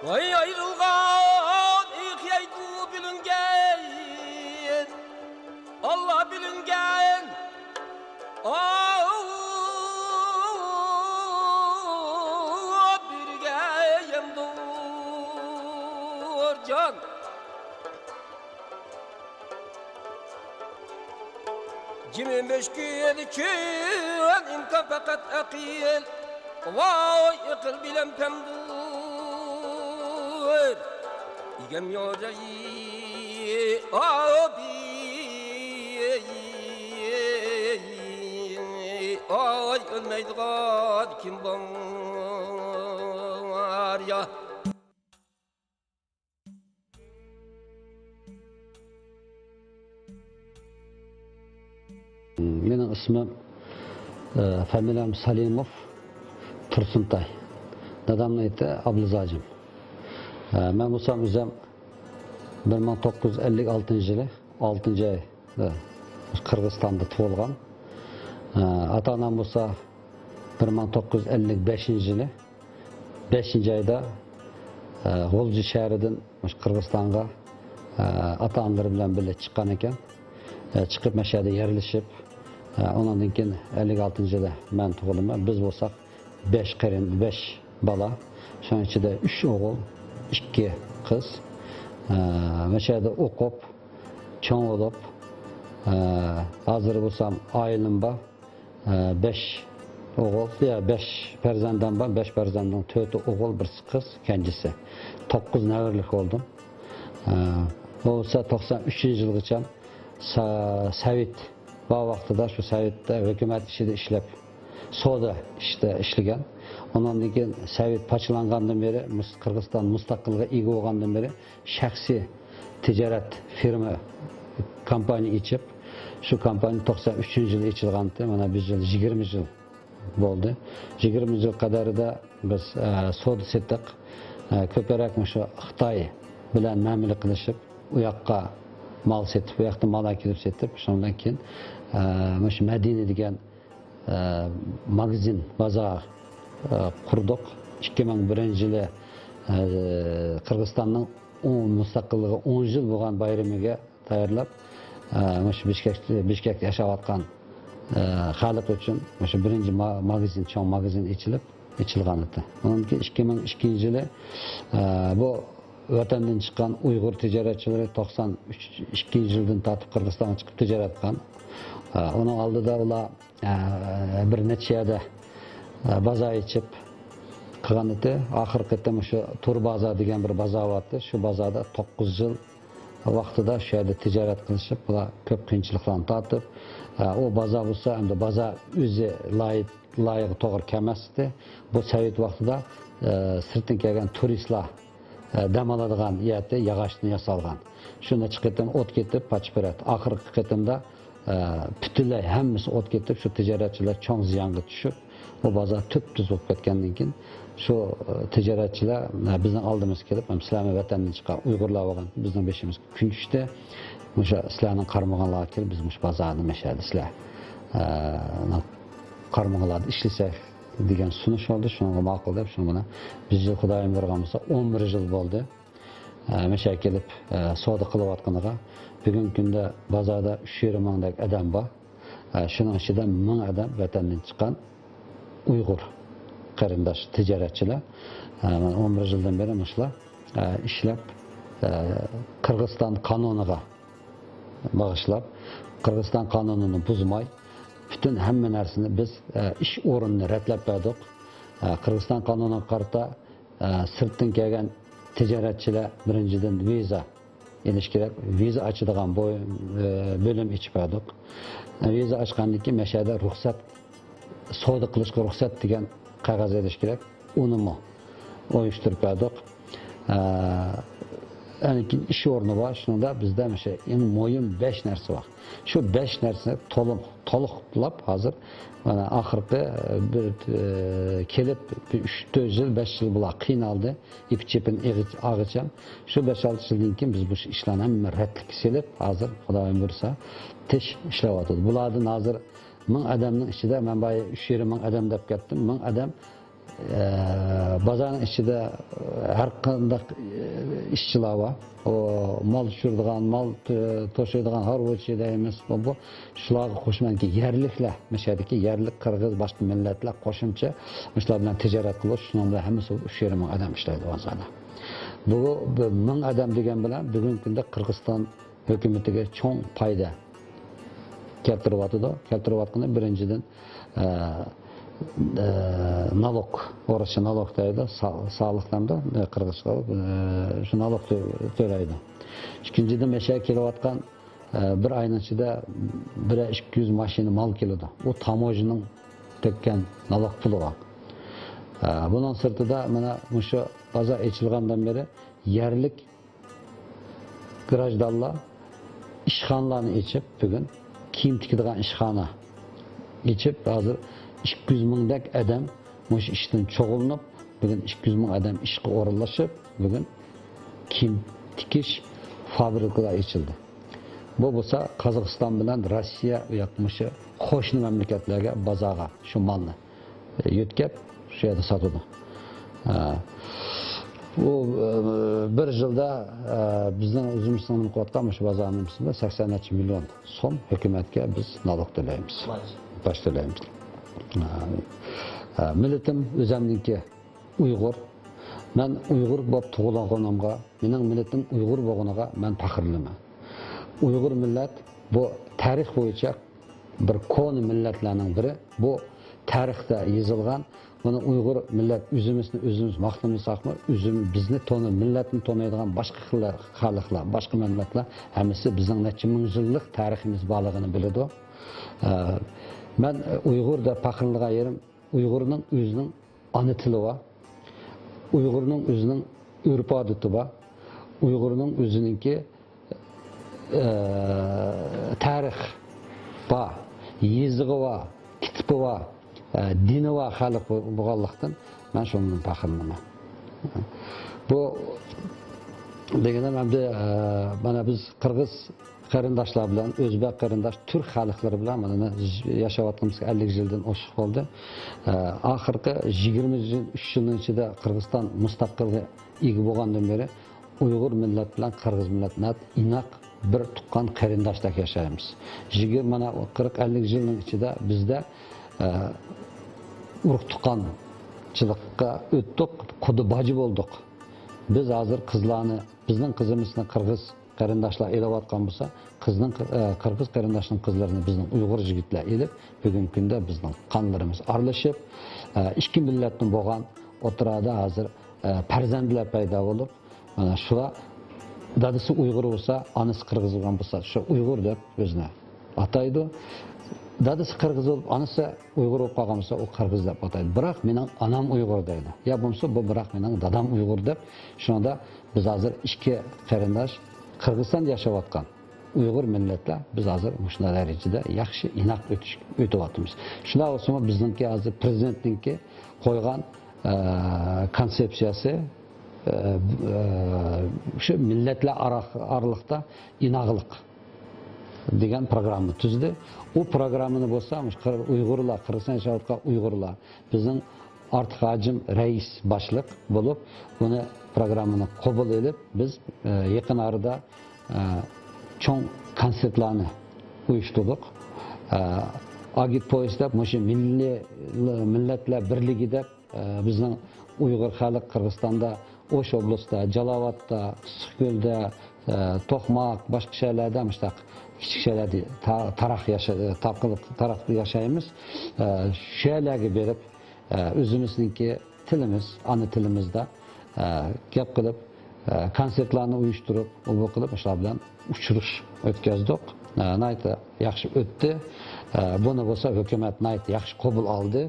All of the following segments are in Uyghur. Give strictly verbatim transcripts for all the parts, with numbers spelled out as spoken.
ۋاي ئايرىلغان ئېقىيدۇ بىلىنگەن، ئاللا بىلىنگەن. ئاۋۇ بىرگە يەمدۇر جان. جىمى مۈشكۈل ئۈچۈن ئىمكان پەقەت ئەقىل. ۋاي ئەقىل بىلەن پەمدۇر. ئىگەم يوجايى ئابى. ئاي ئۆلمەيدىغان كىم بار يا؟ مېنىڭ ئىسمىم، ئە، فامىلىيەم سالىموف تۇرسۇنتاي. دادامنىڭ ئېتى ئابلىز ھاجىم. ئە، مەن بولسام ئۆزۈم بىر مىڭ توققۇز يۈز ئەللىك ئالتىنچى يىلى ئالتىنچى ئايدا قىرغىزىستاندا تۇغۇلغان. ئە، ئاتا-ئانام بولسا بىر مىڭ توققۇز يۈز ئەللىك بەشىنچى يىلى بەشىنچى ئايدا، ئە، غۇلجا شەھىرىدىن مۇشۇ قىرغىزىستانغا، ئە، ئاتا-ئانىلىرى بىلەن بىللە چىققان ئىكەن. ئە، چىقىپ مەشەدە يەرلىشىپ، ئە، ئۇنىڭدىن كېيىن ئەللىك ئالتىنچى يىلى مەن تۇغۇلدۇم. بىز بولساق بەش قېرىن، بەش بالا. شۇنىڭ ئىچىدە ئۈچ ئوغۇل، ئىككى قىز. ئە، مەشەدە ئوقۇپ، چوڭ بولۇپ، ئە، ھازىر بولسام ئائىلەم بار. ئە، بەش ئوغۇل، يا، بەش پەرزەندىم بار، بەش پەرزەندنىڭ تۆتى ئوغۇل، بىرسى قىز، كەنجىسى. توققۇز نەۋرىلىك بولدۇم. ئە، بولسا توقسان ئۈچىنچى يىلغىچە سا-، سوۋېت بار ۋاقتىدا شۇ سوۋېتتە ھۆكۈمەت ئىچىدە ئىشلەپ، سودا ئىشتا ئىشلىگەن. ئۇنىڭدىن كېيىن سوۋېت پاچىلانغاندىن بېرى مۇس-، قىرغىزىستان مۇستەقىللىقىغا ئىگە بولغاندىن بېرى شەخسىي تىجارەت فىرما، كومپانىيە ئېچىپ، شۇ كومپانىيە توقسان ئۈچىنچى يىلى ئېچىلغانتى، مانا بىز يىل يىگىرمە يىل بولدى. يىگىرمە يىل قەدەردە بىز، ئە، سودا سېتىق، ئە، كۆپرەك مۇشۇ خىتاي بىلەن مەمىلە قىلىشىپ، ئۇ ياققا مال سېتىپ، بۇ ياقتىن مال ئەكېلىپ سېتىپ، شۇنىڭدىن كېيىن، ئە، مۇشۇ مەدىنە دېگەن ئە، ماگىزىن، بازار، ئە، قۇردۇق. ئىككى مىڭ بىرىنچى يىلى، ئە، قىرغىزىستاننىڭ ئون، مۇستەقىللىقى ئون يىل بولغان بايرىمىغا تەييارلاپ، ئە، مۇشۇ بىشكەك، بىشكەكتە ياشاۋاتقان، ئە، خەلق ئۈچۈن مۇشۇ بىرىنچى ما-، ماگىزىن، چوڭ ماگىزىن ئېچىلىپ، ئېچىلغان ئىدى. ئۇنىڭدىن كېيىن ئىككى مىڭ ئىككىنچى يىلى، ئە، بۇ ۋەتەندىن چىققان ئۇيغۇر تىجارەتچىلىرى توقسان ئۈچ، ئىككىنچى يىلدىن تارتىپ قىرغىزىستانغا چىقىپ تىجارەت قىلغان. ئە، ئۇنىڭ ئالدىدا ئۇلار ئە، بىر نەچچە يەردە، ئە، بازار ئېچىپ قىلغان ئىدى. ئاخىرقى قېتىم شۇ تور بازار دېگەن بىر بازار بارتى. شۇ بازاردا توققۇز يىل ۋاقتىدا شۇ يەردە تىجارەت قىلىشىپ، بۇلار كۆپ قىيىنچىلىقلارنى تارتىپ، ئە، ئۇ بازار بولسا، ئەمدى بازار ئۆزى لايىق، لايىقى توغرا كەلمەستى. بۇ سوۋېت ۋاقتىدا، ئە، سىرتتىن كەلگەن تۇرىستلار، ئە، دەم ئالىدىغان يەردە ياغاچتىن ياسالغان. شۇ نەچچە قېتىم ئھوت كېتىپ، پاچ پېرەت. ئاخىرقى قېتىمدا ئە، پۈتۈنلەي ھەممىسى ئوت كېتىپ، شۇ تىجارەتچىلەر چوڭ زىيانغا چۈشۈپ، بۇ بازار تۈپتۈز بولۇپ كەتكەندىن كېيىن، شۇ، ئە، تىجارەتچىلەر، ئە، بىزنىڭ ئالدىمىزغا كېلىپ، «ھەم سىلەرمۇ ۋەتەندىن چىققان ئۇيغۇرلار بولغان، بىزنىڭ بېشىمىزغا كۈن چۈشتى. مۇشۇ سىلەرنىڭ قارمىغىڭلارغا كېلىپ، بىز مۇشۇ بازارنى مەشەدە سىلەر، ئە، قارمىغىڭلاردا ئىشلىسەك» دېگەن سۇنۇش بولدى. شۇنىڭغا ماقۇل دەپ، شۇنىڭ بىلەن بىز يىل خۇدايىم بۇيرۇغان بولسا، ئون بىر يىل بولدى. ئە، مەشەگە كېلىپ، ئە، سودا قىلىۋاتقىنىغا. بۈگۈنكى كۈندە بازاردا ئۈچ يېرىم مىڭدەك ئادەم بار. ئە، شۇنىڭ ئىچىدە مىڭ ئادەم ۋەتەندىن چىققان ئۇيغۇر قېرىنداش تىجارەتچىلەر. ئە، مانا ئون بىر يىلدىن بېرى مۇشۇلار، ئە، ئىشلەپ، ئە، قىرغىزىستان قانۇنىغا باغىشلاپ، قىرغىزىستان قانۇنىنى بۇزماي، پۈتۈن ھەممە نەرسىنى بىز، ئە، ئىش ئورنىنى رەتلەپ بەردۇق. ئە، قىرغىزىستان قانۇنىغا قارىتا، ئە، سىرتتىن كەلگەن تىجارەتچىلەر بىرىنچىدىن ۋىزا ئېلىش كېرەك. ۋىزا ئاچىدىغان بوي-، ئە، بۆلۈم ئېچىپ بەردۇق. ۋىزا ئاچقاندىن كېيىن مەشەدە رۇخسەت، سودا قىلىشقا رۇخسەت دېگەن قەغەز ئېلىش كېرەك. ئۇنىمۇ ئۇيۇشتۇرۇپ بەردۇق. ئە، ئەنە كېيىن ئىش ئورنى بار. شۇنىڭدا بىزدە مۇشۇ ئەڭ مۇھىم بەش نەرسە بار. شۇ بەش نەرسىنى تولۇق، تولۇقلاپ ھازىر، مانا، ئاخىرقى بىر، ئە، كېلىپ بىر ئۈچ، تۆت يىل، بەش يىل بۇلار قىينالدى. ئىپى چېپىنى ئېغىچ-، ئاغىچام. شۇ بەش-ئالتە يىلدىن كېيىن بىز بۇ ئىشلارنى ھەممە رەتلىككە سېلىپ، ھازىر خۇدايىم بۇيرۇسا تىش ئىشلەۋاتىدۇ. بۇلاردىن ھازىر مىڭ ئادەمنىڭ ئىچىدە، مەن بايا ئۈچ يېرىم مىڭ ئادەم دەپ كەتتىم. مىڭ ئادەم ئە، بازارنىڭ ئىچىدە، ئە، ھەر قانداق، ئە، ئىشچىلار بار. ئۇ مال چۈشۈرىدىغان، مال تۆ-، توشۇيدىغان، ھارۋىچى دەيمىز. بۇ، بۇ، شۇلارغا قوشمايدىكى يەرلىكلەر، مۇشۇ يەردىكى يەرلىك قىرغىز، باشقا مىللەتلەر قوشۇمچە مۇشۇلار بىلەن تىجارەت قىلىش، شۇنىڭ بىلەن ھەممىسى ئۈچ يېرىم مىڭ ئادەم ئىشلەيدۇ بازاردا. بۇ بىر مىڭ ئادەم دېگەن بىلەن بۈگۈنكى كۈندە قىرغىزىستان ھۆكۈمىتىگە چوڭ پايدا كەلتۈرۈۋاتىدۇ. كەلتۈرۈۋاتقىنى بىرىنچىدىن، ئە، ئە، نالوگ، ئورۇسچە نالوگ دەيدۇ، سا-، سالىق دەمدۇ، ئە، قىرغىزچە، ئە، شۇ نالوگ تۆ-، تۆلەيدۇ. ئىككىنچىدىن، مەشەگە كېلىۋاتقان، ئە، بىر ئاينىڭ ئىچىدە بىر ئىككى يۈز ماشىنا مال كېلىدۇ. ئۇ تاموژنىنىڭ تۆككەن نالوگ پۇلى بار. ئە، بۇنىڭ سىرتىدا مانا مۇشۇ بازار ئېچىلغاندىن بېرى يەرلىك گراژدانلار ئىشخانىلارنى ئېچىپ، بۈگۈن كىيىم تىكىدىغان ئىشخانا ئېچىپ، ھازىر ئىككى يۈز مىڭدەك ئادەم مۇشۇ ئىشتىن شۇغۇللىنىپ، بۈگۈن ئىككى يۈز مىڭ ئادەم ئىشقا ئورۇنلىشىپ، بۈگۈن كىيىم تىكىش فابرىكىلار ئېچىلدى. بۇ بولسا قازاقىستان بىلەن روسىيە، ئۇ ياق مۇشۇ قوشنا مەملىكەتلەرگە بازارغا شۇ مالنى يۆتكەپ، شۇ يەردە ساتىدۇ. ئە، بۇ، ئە، بىر يىلدا، ئە، بىزنىڭ ئۆزىمىزنىڭ نېمە قىلىۋاتقان مۇشۇ بازارنىڭ ئىچىدە سەكسەن نەچچە مىليون سوم ھۆكۈمەتكە بىز نالوگ تۆلەيمىز. باج. باج تۆلەيمىز. ئە، ئە، مىللىتىم ئۆزەمنىڭكى ئۇيغۇر. مەن ئۇيغۇر بولۇپ تۇغۇلغىنىمغا، مېنىڭ مىللىتىم ئۇيغۇر بولغىنىغا مەن پەخىرلىنىمەن. ئۇيغۇر مىللەت بۇ تارىخ بويىچە بىر كونا مىللەتلەرنىڭ بىرى. بۇ تارىختا يېزىلغان. بۇنى ئۇيغۇر مىللەت ئۆزىمىزنى ئۆزىمىز ماختىمىساقمۇ، ئۆزىم-، بىزنى تونۇ-، مىللەتنى تونۇيدىغان باشقا خىللار، خەلقلەر، باشقا مىللەتلەر ھەممىسى بىزنىڭ نەچچە مىڭ يىللىق تارىخىمىز بارلىقىنى بىلىدۇ. ئە، مەن ئۇيغۇر دەپ پەخىرلىنىدىغان يېرىم ئۇيغۇرنىڭ ئۆزىنىڭ ئانا تىلى بار. ئۇيغۇرنىڭ ئۆزىنىڭ ئۆرپ-ئادىتى بار. ئۇيغۇرنىڭ ئۆزىنىڭكى، ئە، تارىخ بار، يېزىقى بار، كىتابى بار، ئە، دىنى بار خەلق بولغانلىقتىن، مەن شۇنىڭدىن پەخىرلىنىمەن. بۇ دېگىنىم ئەمدى، ئە، مانا بىز قىرغىز قېرىنداشلار بىلەن، ئۆزبەك قېرىنداش، تۈرك خەلقلىرى بىلەن مانا ياشاۋاتقىنىمىزغا ئەللىك يىلدىن ئوشۇق بولدى. ئە، ئاخىرقى يىگىرمە يىل، ئۈچ يىلنىڭ ئىچىدە قىرغىزىستان مۇستەقىلگە ئىگە بولغاندىن بېرى ئۇيغۇر مىللەت بىلەن قىرغىز مىللەت ناھايىتى ئىناق بىر تۇغقان قېرىنداشتەك ياشايمىز. يىگىرمە، مانا قىرىق ئەللىك يىلنىڭ ئىچىدە بىزدە، ئە، ئۇرۇق تۇغقانچىلىققا ئۆتتۇق، قۇدا باجى بولدۇق. بىز ھازىر قىزلارنى، بىزنىڭ قىزىمىزنى قىرغىز قېرىنداشلار ئېلىۋاتقان بولسا، قىزنىڭ، ئە، قىرغىز قېرىنداشنىڭ قىزلىرىنى بىزنىڭ ئۇيغۇر يىگىتلەر ئېلىپ، بۈگۈنكى كۈندە بىزنىڭ قانلىرىمىز ئارىلىشىپ، ئە، ئىككى مىللەتتىن بولغان ئوتتۇرىدا ھازىر، ئە، پەرزەنتلەر پەيدا بولۇپ، مانا شۇلار دادىسى ئۇيغۇر بولسا، ئانىسى قىرغىز بولغان بولسا، شۇ ئۇيغۇر دەپ ئۆزىنى ئاتايدۇ. دادىسى قىرغىز بولۇپ، ئانىسى ئۇيغۇر بولۇپ قالغان بولسا، ئۇ قىرغىز دەپ ئاتايدۇ. بىراق مېنىڭ ئانام ئۇيغۇر دەيدۇ. يا بولمىسا، بۇ بىراق مېنىڭ دادام ئۇيغۇر دەپ. شۇنىڭدا بىز ھازىر ئىككى قېرىنداش قىرغىزىستاندا ياشاۋاتقان ئۇيغۇر مىللەتلەر، بىز ھازىر مۇشۇنداق دەرىجىدە ياخشى، ئىناق ئۆتۈش-، ئۆتۈۋاتىمىز. شۇنداق بولسىمۇ، بىزنىڭكى ھازىر پرېزىدېنتنىڭكى قويغان، ئە، كونسېپسىيەسى، ئە، ئە، شۇ مىللەتلەر ئارا-، ئارىلىقتا ئىناقلىق دېگەن پروگرامما تۈزدى. ئۇ پروگراممىنى بولسا، مۇشۇ قىر-، ئۇيغۇرلار، قىرغىزىستان ياشاۋاتقان ئۇيغۇرلار، بىزنىڭ ئارتىق ھاجىم رەئىس باشلىق بولۇپ، بۇنى پروگراممىنى قوبۇل ئېلىپ، بىز، ئە، يېقىن ئارىدا، ئە، چوڭ كونسېرتلارنى ئۇيۇشتۇردۇق. ئە، ئاگىت پويېست دەپ، مۇشۇ مىللىي، مىللەتلەر بىرلىكى دەپ، ئە، بىزنىڭ ئۇيغۇر خەلق قىرغىزىستاندا، ئوش ئوبلاستتا، جالاۋاتتا، ئىسسىقكۆلدە، ئە، توقماق، باشقا شەھەرلەردە، مۇشۇنداق كىچىك شەھەرلەردە تا-، تاراق ياشا-، تاقىلىق، تاراقتا ياشايمىز. ئە، شۇ يەرلەرگە بېرىپ، ئە، ئۆزىمىزنىڭكى تىلىمىز، ئانا تىلىمىزدا، ئە، گەپ قىلىپ، ئە، كونسېرتلارنى ئۇيۇشتۇرۇپ، ئۇ بۇ قىلىپ، شۇلار بىلەن ئۇچرىشىش ئۆتكەزدۇق. ئە، ناھايىتى ياخشى ئۆتتى. ئە، بۇنى بولسا ھۆكۈمەت ناھايىتى ياخشى قوبۇل ئالدى.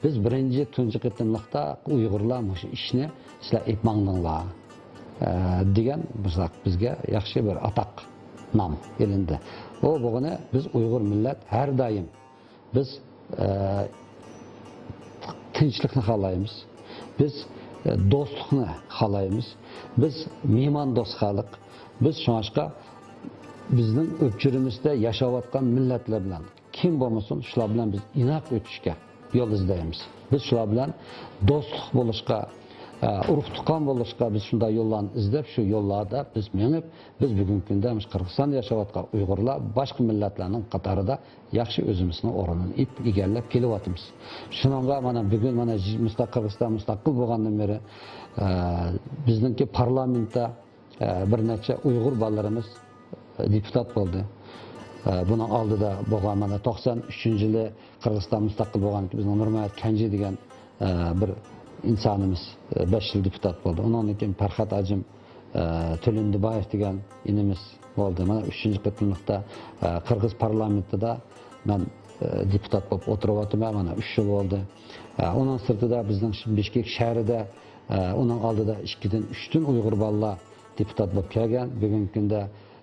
بىز بىرىنچى، تۇنجى قېتىملىقتا ئۇيغۇرلار مۇشۇ ئىشنى سىلەر ئېلىپ ماڭدىڭلار، ئە، دېگەن بىزگە ياخشى بىر ئاتاق نام ئېلىندى. ئۇ بولغىنى بىز ئۇيغۇر مىللەت ھەر دائىم بىز، ئە، تىنچلىقنى خالايمىز. بىز، ئە، دوستلۇقنى خالايمىز. بىز مېھماندوست خەلق. بىز شۇڭلاشقا بىزنىڭ ئۆپچۈرىمىزدە ياشاۋاتقان مىللەتلەر بىلەن، كىم بولمىسۇن، شۇلار بىلەن بىز ئىناق ئۆتۈشكە، يول ئىزدەيمىز. بىز شۇلار بىلەن دوستلۇق بولۇشقا، ئە، ئۇرۇق-تۇغقان بولۇشقا بىز شۇنداق يوللارنى ئىزدەپ، شۇ يوللاردا بىز مېڭىپ، بىز بۈگۈنكى كۈندە مۇشۇ قىرغىزىستاندا ياشاۋاتقان ئۇيغۇرلار باشقا مىللەتلەرنىڭ قاتارىدا ياخشى ئۆزىمىزنىڭ ئورنىنى ئېپ-، ئىگىلەپ كېلىۋاتىمىز. شۇنىڭغا مانا بۈگۈن مانا جى-، مۇستەق-، قىرغىزىستان مۇستەقىل بولغاندىن بېرى، ئە، بىزنىڭكى پارلامېنتتا، ئە، بىر نەچچە ئۇيغۇر بالىلىرىمىز، ئە، دېپۇتات بولدى. ئە، بۇنىڭ ئالدىدا بولغان مانا توقسان ئۈچىنچى يىلى قىرغىزىستان مۇستەقىل بولغاندىن كېيىن بىزنىڭ نۇرمەمەت كەنجى دېگەن، ئە، بىر ئىنسانىمىز، ئە، بەش يىل دېپۇتات بولدى. ئۇنىڭدىن كېيىن پەرھات ھاجىم، ئە، تۆلۈندىبايېف دېگەن ئىنىمىز بولدى. مانا ئۈچىنچى قېتىملىقتا، ئە، قىرغىز پارلامېنتىدا مەن، ئە، دېپۇتات بولۇپ ئولتۇرۇۋاتىمەن. مانا ئۈچ يىل بولدى. ئە، ئۇنىڭ سىرتىدا بىزنىڭ شۇ بىشكېك شەھىرىدە، ئە، ئۇنىڭ ئالدىدا ئىككىدىن، ئۈچتىن ئۇيغۇر بالىلار دېپۇتات بولۇپ كەلگەن. بۈگۈنكى كۈندە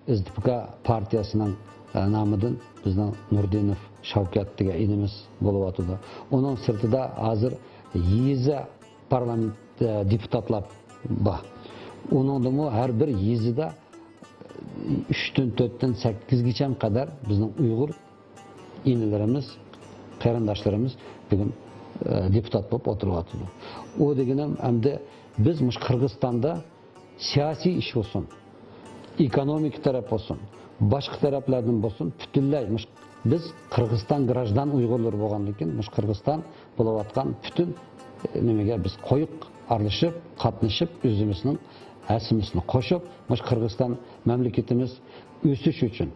ئىزدىپكا پارتىيەسىنىڭ، ئە، نامىدىن بىزنىڭ نۇردىنوف شاۋكەت دېگەن ئىنىمىز بولۇۋاتىدۇ. ئۇنىڭ سىرتىدا ھازىر يېزا پارلامېنت، ئە، دېپۇتاتلار بار. ئۇنىڭدىمۇ ھەر بىر يېزىدا ئۈچتىن، تۆتتىن، سەككىزگىچە قەدەر بىزنىڭ ئۇيغۇر ئىنىلىرىمىز، قېرىنداشلىرىمىز بۈگۈن، ئە، دېپۇتات بولۇپ ئولتۇرۇۋاتىدۇ. ئۇ دېگىنىم ئەمدى بىز مۇشۇ قىرغىزىستاندا سىياسىي ئىش بولسۇن، ئېكونومىكا تەرەپ بولسۇن، باشقا تەرەپلەردىن بولسۇن، پۈتۈنلەي مۇشۇ بىز قىرغىزىستان گراژدان ئۇيغۇرلىرى بولغاندىكىن، مۇشۇ قىرغىزىستان بولۇۋاتقان پۈتۈن، ئە، نېمىگە بىز قويۇق ئارىلىشىپ، قاتنىشىپ، ئۆزىمىزنىڭ ھەسسىمىزنى قوشۇپ، مۇشۇ قىرغىزىستان مەملىكىتىمىز ئۆسۈش ئۈچۈن،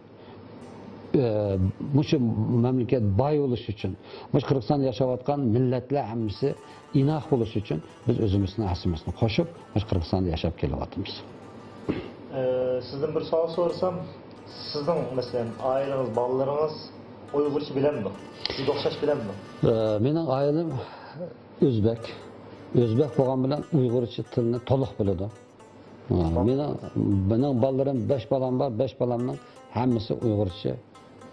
ئە، مۇشۇ مەملىكەت باي بولۇش ئۈچۈن، مۇشۇ قىرغىزىستاندا ياشاۋاتقان مىللەتلەر ھەممىسى ئىناق بولۇش ئۈچۈن بىز ئۆزىمىزنىڭ ھەسسىمىزنى قوشۇپ، مۇشۇ قىرغىزىستاندا ياشاپ كېلىۋاتىمىز. ئە، سىزدىن بىر سوئال سورىسام، سىزنىڭ، مەسىلەن، ئائىلىڭىز، بالىلىرىڭىز ئۇيغۇرچە بىلەمدۇ؟ سىزگە ئوخشاش بىلەمدۇ؟ ئە، مېنىڭ ئائىلەم ئۆزبەك. ئۆزبەك بولغان بىلەن ئۇيغۇرچە تىلنى تولۇق بىلىدۇ. ئە، مېنىڭ، مېنىڭ بالىلىرىم، بەش بالام بار، بەش بالامنىڭ ھەممىسى ئۇيغۇرچە